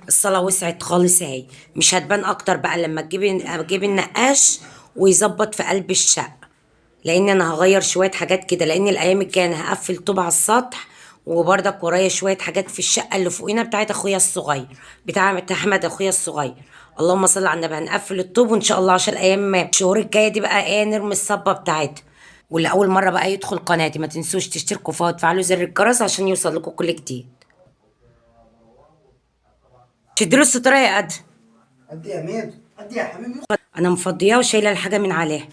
الصاله وسعت خالص اهي، مش هتبان اكتر بقى لما اجيب النقاش ويظبط في قلب الشقة، لان انا هغير شوية حاجات كده، لان الايام الجاية انا هقفل طوب على السطح، وبرضك ورايا شوية حاجات في الشقة اللي فوقينا بتاعت اخويا الصغير، بتاع احمد اخويا الصغير. اللهم صل على النبي. هنقفل الطوب وان شاء الله عشان الايام الشهور الجاية دي بقى ايه نرمي الصبه بتاعتها. واللي اول مرة بقى يدخل قناتي ما تنسوش تشتركوا فيها وتفعلوا زر الجرس عشان يوصل لكم كل جديد. شدوا الستارة يا ادم. قد يا ميدو، قد يا حبيبي. انا مفضياه وشايله الحاجة من عليها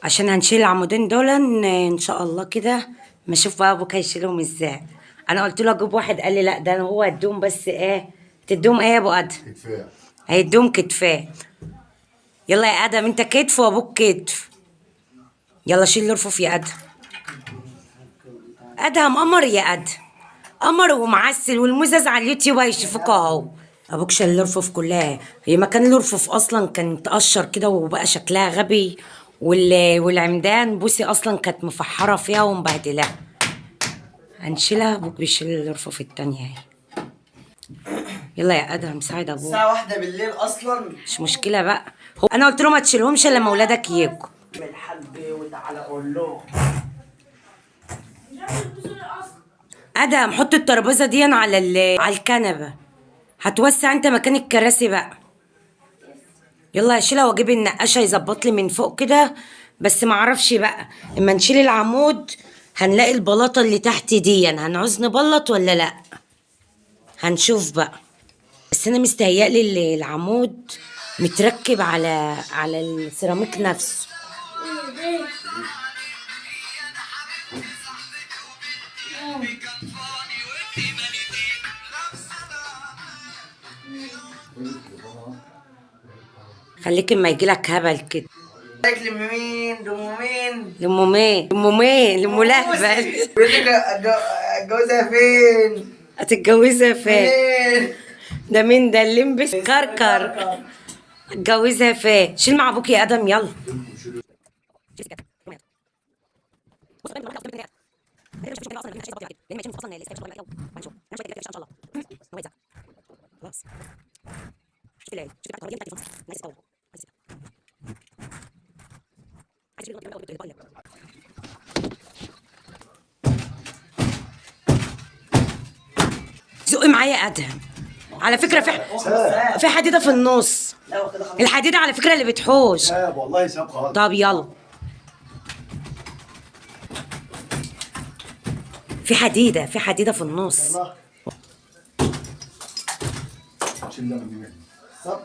عشان هنشيل العمودين دول ان شاء الله كده. ما اشوف بقى ابوك هيشيلهم ازاي. انا قلت له اجيب واحد قال لي لا ده هو هدوم بس. ايه تدوم ايه يا ابو ادم؟ كفاية. هيدوم كتفاه. يلا يا ادم انت كتف وابوك كتف. يلا شيل الرفوف يا ادم. ادهم قمر يا ادم، قمر ومعسل، والمزز على اليوتيوب هيشوفوك اهو. ابوك شال الرفوف كلها، هي مكان الرفوف اصلا كان متقشر كده وبقى شكلها غبي، والعمدان بوسي اصلا كانت مفحره فيها ومبهدلاها. هنشيلها، ابوك بيشيل الرفوف التانية اهي. يلا يا ادهم ساعد ابوك. الساعة واحدة بالليل أصلا. مش مشكلة بقى، هو انا قلت له ما تشيلهمش الا لما ولادك يجوا. الحاج وتعالى قول له. ادهم حط الترابيزة دي على على الكنبة، هتوسع انت مكان الكراسي بقى. يلا هشيلها واجيب النقاشه يظبط لي من فوق كده، بس ما اعرفش بقى اما نشيل العمود هنلاقي البلاطه اللي تحت دي هنعوز نبلط ولا لا، هنشوف بقى. بس انا مستهيألي العمود متركب على السيراميك نفسه. خليك اما يجيلك هبل كده. لك لمين؟ لمين؟ لأم مين؟ لأم مين؟ لأم لهبل. بيقول لك اتجوزها فين؟ هتتجوزها فين؟ فين؟ ده مين ده اللي لبس كركر؟ اتجوزها فين؟ شيل مع ابوك يا ادم يلا. زقي معايا يا ادهم. على فكرة في حديده في النص. الحديدة على فكرة اللي بتحوش. ساب والله، ساب خالص. طب يلا في حديده، في حديده في النص. شيل ده من دماغي. صب.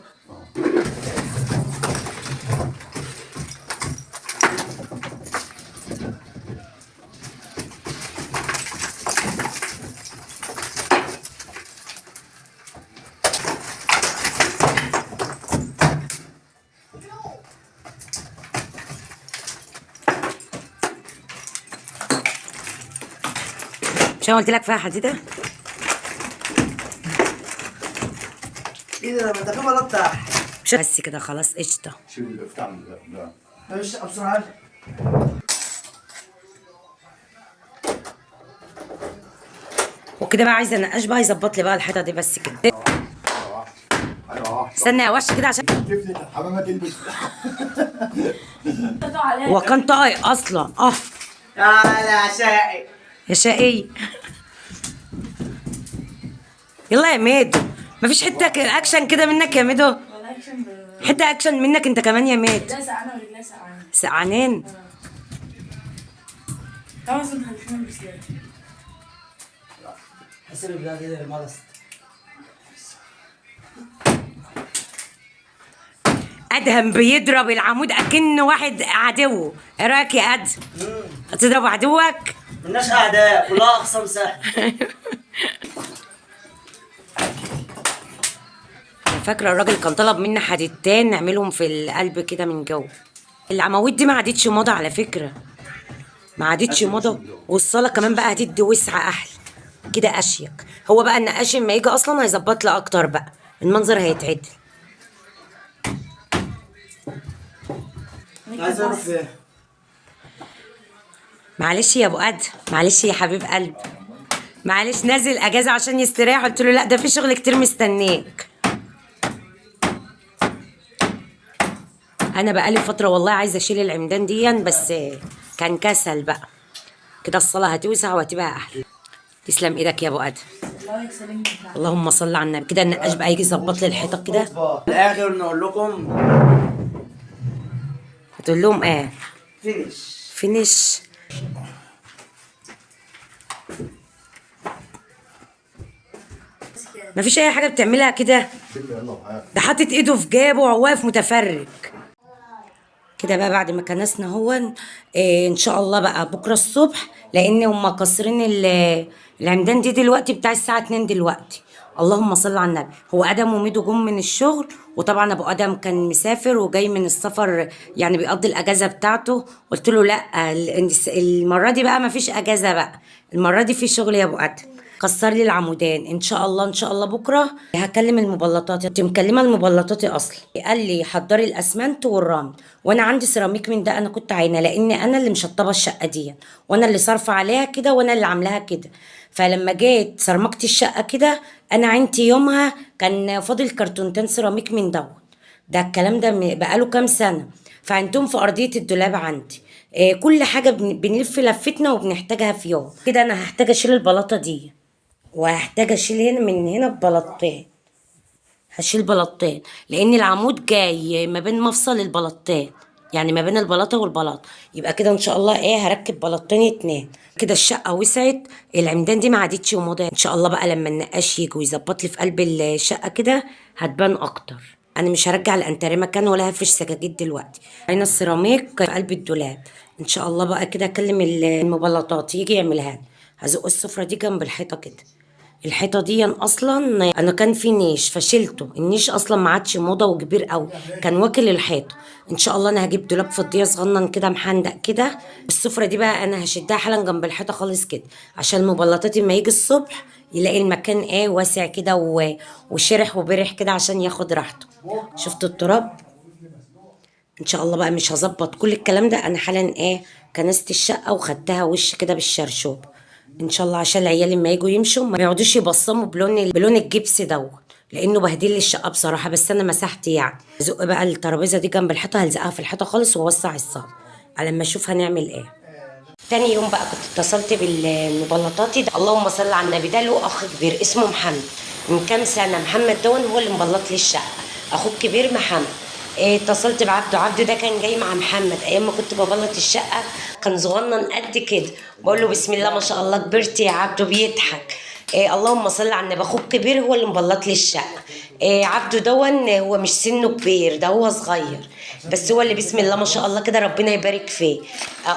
مش انا قلت لك فيها حديده؟ ايه ده؟ ما انت في بلاط تحت. مش بس كده خلاص قشطه. شيل افتح من ده. ده. مش بسرعة. وكده بقى عايزه نقاش بقى يظبط لي بقى الحيطة دي بس كده. ايوه استنى يا وش كده عشان تفلت الحمامة تلبس. هو كان طايق اصلا. تعالى يا شقي. يا شقي. يلا يا ميدو، مفيش حتة اكشن كده منك يا ميدو؟ حتة اكشن منك انت كمان يا ميدو. رجلي سقعانه ورجلي سقعانه. سقعانين؟ طبعا انت خليتني البس ليه؟ حسب البلاد كده الملص. ادهم بيضرب العمود اكنه واحد عدوه. ايه رايك يا ادهم؟ هتضرب عدوك؟ ملناش اعداء، كلها اقسام سهلة. انا فاكره الراجل كان طلب منا حديدتين نعملهم في القلب كده من جوه. العواميد دي ما عادتش موضة على فكرة، ما عادتش موضة. والصاله كمان بقى هتدي وسعه احلى كده، اشيك. هو بقى النقاش اما يجي اصلا هيظبط لها اكتر بقى، المنظر هيتعدل. عايز اروح فين؟ معلش يا ابو ادهم، معلش يا حبيب قلبي. معلش نازل اجازه عشان يستريح، قلت له لا ده في شغل كتير مستنيك. انا بقالي فترة والله عايزه اشيل العمدان دي، بس كان كسل بقى كده. الصلاة هتوسع وهتبقى احلى. تسلم ايدك يا ابو ادم. الله يسلمك. اللهم صل على النبي. كده النقاش بقى يجي يظبط لي الحيطة كده. في الاخر نقول لكم هتقول لهم ايه؟ finish. finish. مفيش اي حاجة بتعملها كده. يلا معاك. ده حاطط ايده في جيبه وواقف متفرج كده بقى. بعد ما كنسنا هو ان شاء الله بقى بكره الصبح، لان هم كسرين العمدان دي دلوقتي بتاع الساعة 2 دلوقتي. اللهم صل على النبي. هو ادم وميدو جم من الشغل، وطبعا ابو ادم كان مسافر وجاي من السفر، يعني بيقضي الاجازة بتاعته. قلت له لا المرة دي بقى مفيش اجازه بقى، المرة دي في شغل يا ابو ادم. كسر لي العمودان. ان شاء الله ان شاء الله بكره هكلم المبلطات. كنت مكلمه المبلطات اصلا، قال لي حضري الاسمنت والرمل، وانا عندي سيراميك من ده انا كنت عاينه، لان انا اللي مشطبه الشقة دي وانا اللي صارفه عليها كده وانا اللي عاملاها كده. فلما جيت سرمكت الشقة كده انا عينتي يومها كان فاضل كرتونتين سيراميك من دوت ده. الكلام ده بقاله كام سنة، فعندهم في ارضية الدولاب عندي. كل حاجة بنلف لفتنا وبنحتاجها في يوم كده. انا هحتاج اشيل البلاطه دي، وهحتاج اشيل هنا من هنا ببلاطتين. هشيل بلاطتين لان العمود جاي ما بين مفصل البلاطتين، يعني ما بين البلاطه والبلاطه. يبقى كده ان شاء الله ايه، هركب بلاطتين اتنين كده. الشقة وسعت، العمدان دي ما عادتش ومضى. ان شاء الله بقى لما النقاش يجي ويظبط لي في قلب الشقة كده هتبان اكتر. انا مش هرجع الانتريه مكان ولا هفرش سجاجيد دلوقتي. هنا السيراميك في قلب الدولاب. ان شاء الله بقى كده اكلم المبلطات يجي يعملها لي. هزق السفرة دي جنب الحيطة كده. الحيطة دي اصلا انا كان في نيش فشلته، النيش اصلا ما عادش موضة وكبير قوي، كان واكل الحيطة. ان شاء الله انا هجيب دولاب فضية صغنن كده محندق كده. السفرة دي بقى انا هشدها حالا جنب الحيطة خالص كده، عشان مبلطاتي ما يجي الصبح يلاقي المكان ايه واسع كده وشرح وبرح كده عشان ياخد راحته. شفتوا التراب؟ ان شاء الله بقى مش هظبط كل الكلام ده. انا حالا ايه كنست الشقة وخدتها وش كده بالشرشوب ان شاء الله، عشان العيال لما يجوا يمشوا ما يقعدوش يبصموا بلون الجبس دوت، لانه بهدل لي الشقة بصراحة. بس انا مسحت يعني. زق بقى الترابيزة دي جنب الحيطة، هلزقها في الحيطة خالص واوسع الصاله على ما اشوف هنعمل ايه. تاني يوم بقى كنت اتصلت بالمبلطاتي ده. اللهم صل على النبي. ده له اخ كبير اسمه محمد، من كام سنة محمد دون هو اللي مبلط لي الشقة، اخوه الكبير محمد. اتصلت بعبده. عبده ده كان جاي مع محمد ايام ما كنت ببلط الشقة، كان صغنن قد كده. بقول له بسم الله ما شاء الله كبرت يا عبده، بيضحك. اللهم صل على النبي. اخوه الكبير هو اللي مبلط لي الشقة. عبده دون هو مش سنة كبير، ده هو صغير، بس هو اللي بسم الله ما شاء الله كده ربنا يبارك فيه.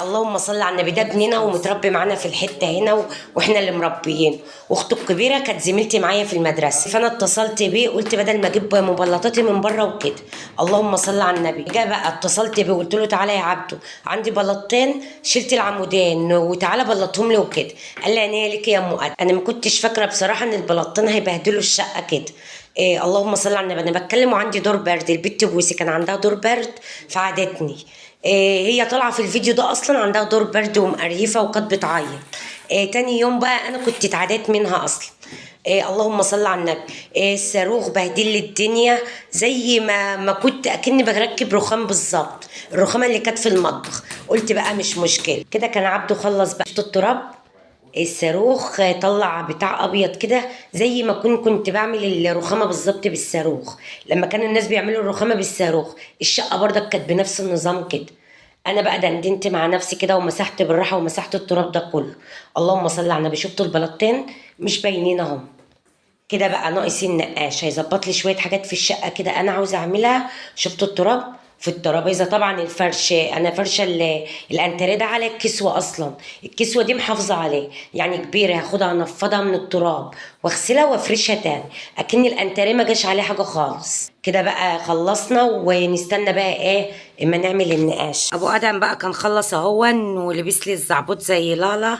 اللهم صل على النبي. ده ابننا ومتربي معانا في الحتة هنا واحنا اللي مربيينه. واخته الكبيرة كانت زميلتي معايا في المدرسة، فانا اتصلت بيه قلت بدل ما اجيب مبلطاتي من بره وكده. اللهم صل على النبي. جه بقى اتصلت بيه وقلت له تعالى يا عبده عندي بلاطتين، شلت العمودين وتعالى بلطهم لي وكده. قال لي عينيا ليك يا ام ادم. انا ما كنتش فاكره بصراحة ان البلاطتين هيبهدلوا الشقة كده. اللهم صل على النبي. انا بتكلم وعندي دور برد، البت بوسي كان عندها دور برد فعادتني. هي طالعه في الفيديو ده اصلا عندها دور برد ومقريفه وكانت بتعيط. تاني يوم بقى انا كنت اتعديت منها اصلا. اللهم صل على النبي. الصاروخ بهدل لي الدنيا زي ما كنت اكني بركب رخام بالظبط، الرخامه اللي كانت في المطبخ. قلت بقى مش مشكلة كده. كان عبده خلص بقى. شفت التراب؟ الصاروخ طلع بتاع ابيض كده زي ما كنت بعمل الرخامه بالظبط بالصاروخ. لما كانوا الناس بيعملوا الرخامه بالصاروخ الشقة برضك كانت بنفس النظام كده. انا بقى دندنت مع نفسي كده ومسحت بالراحة ومسحت التراب ده كله. اللهم صل على النبي. شفتوا البلاطتين مش باينين اهم كده. بقى ناقص النقاش هيظبط لي شوية حاجات في الشقة كده انا عاوزه اعملها. شفتوا التراب في الترابيزة؟ طبعا الفرش انا فرشه الانتريه ده على الكسوة اصلا، الكسوة دي محافظة عليه يعني كبيرة، هاخدها انفضها من التراب واغسلها وافرشها تاني اكن الانتريه ما جاش عليه حاجة خالص كده. بقى خلصنا ونستنى بقى ايه اما نعمل النقاش. ابو ادم بقى كان خلص اهون ولبس لي الزعبوط زي لالا.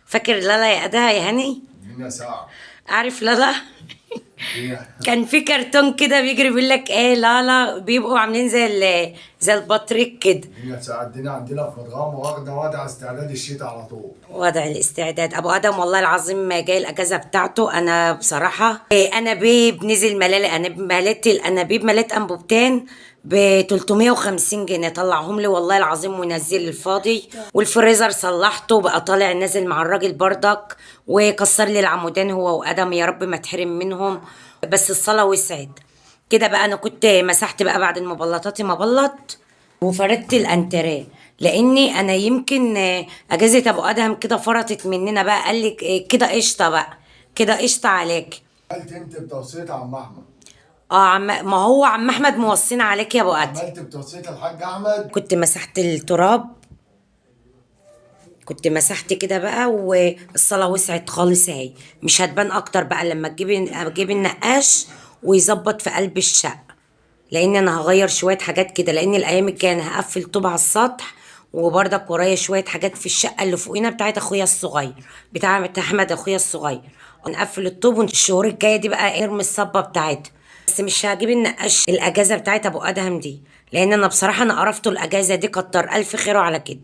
فاكر لالا يا ادها يا هاني؟ لنا ساعة. عارف لالا؟ كان في كرتون كده بيجري بيقول لك ايه لالا، بيبقوا عاملين زي زي البطريق كده. الدنيا الدنيا عندنا في مدغمر واخده وضع استعداد الشتاء على طول. وضع الاستعداد. ابو ادم والله العظيم ما جاي الاجازة بتاعته. انا بصراحة انابيب نزل ملالي، انا مليت الانابيب، مليت انبوبتين ب 350 جنيه، طلعهم لي والله العظيم ونزل الفاضي. والفريزر صلحته بقى طالع نازل مع الراجل بردك، وكسر لي العمودين هو وادم، يا رب ما تحرم منهم. بس الصاله وسعت كده بقى. انا كنت مسحت بقى بعد المبلطات مبلط وفردت الانتريه، لاني انا يمكن اجازه ابو ادهم كده فرطت مننا بقى. قال لك كده قشطه بقى، كده قشطه عليك. عملت انت بتوصيه عم احمد؟ عم، ما هو عم احمد موصينا عليك يا ابو ادهم. عملت بتوصيه الحاج احمد. كنت مسحت التراب، كنت مسحت كده بقى، والصاله وسعت خالص اهي. مش هتبان اكتر بقى لما تجيب النقاش ويظبط في قلب الشقة، لان انا هغير شوية حاجات كده، لان الايام الجاية انا هقفل طوب على السطح، وبرضك ورايا شوية حاجات في الشقة اللي فوقينا بتاعت اخويا الصغير، بتاع احمد اخويا الصغير. نقفل الطوب، والشهور الجاية دي بقى ارمي الصبه بتاعتها. بس مش هجيب النقاش الاجازة بتاعت ابو ادهم دي، لان انا بصراحة انا قرفته الاجازة دي، كتر الف خيره على كده.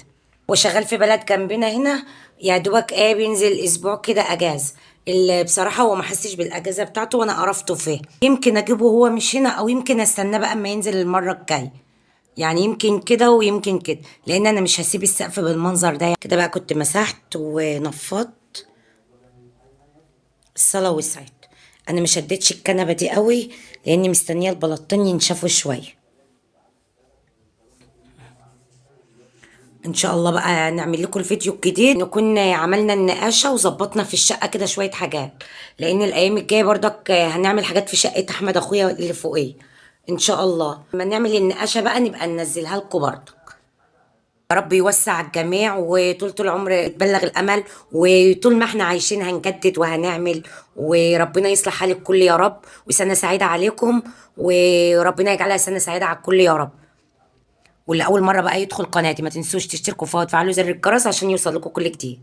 وشغال في بلد جنبنا هنا، يا دوبك ايه بينزل اسبوع كده اجازه. اللي بصراحة هو ما حسش بالاجازة بتاعته وانا قرفته فيه. يمكن اجيبه هو مش هنا، او يمكن استناه بقى اما ينزل المرة الجاية، يعني يمكن كده ويمكن كده، لان انا مش هسيب السقف بالمنظر ده كده بقى. كنت مسحت ونفضت الصاله وسعت. انا ما شدتش الكنبة دي قوي لاني مستنيه البلاطين ينشفوا شوية. ان شاء الله بقى نعمل لكم الفيديو الجديد، نكون عملنا النقاشه وظبطنا في الشقة كده شوية حاجات، لان الايام الجاية برضك هنعمل حاجات في شقه احمد اخويا اللي فوقيه ان شاء الله. لما نعمل النقاشه بقى نبقى ننزلها لكم برضك. يا رب يوسع الجميع، وطول العمر تبلغ الامل، وطول ما احنا عايشين هنجدد وهنعمل، وربنا يصلح حال الكل يا رب. وسنة سعيدة عليكم، وربنا يجعلها سنة سعيدة على الكل يا رب. واللي اول مرة بقى يدخل قناتي ما تنسوش تشتركوا فيها وتفعلوا زر الجرس عشان يوصل لكم كل جديد.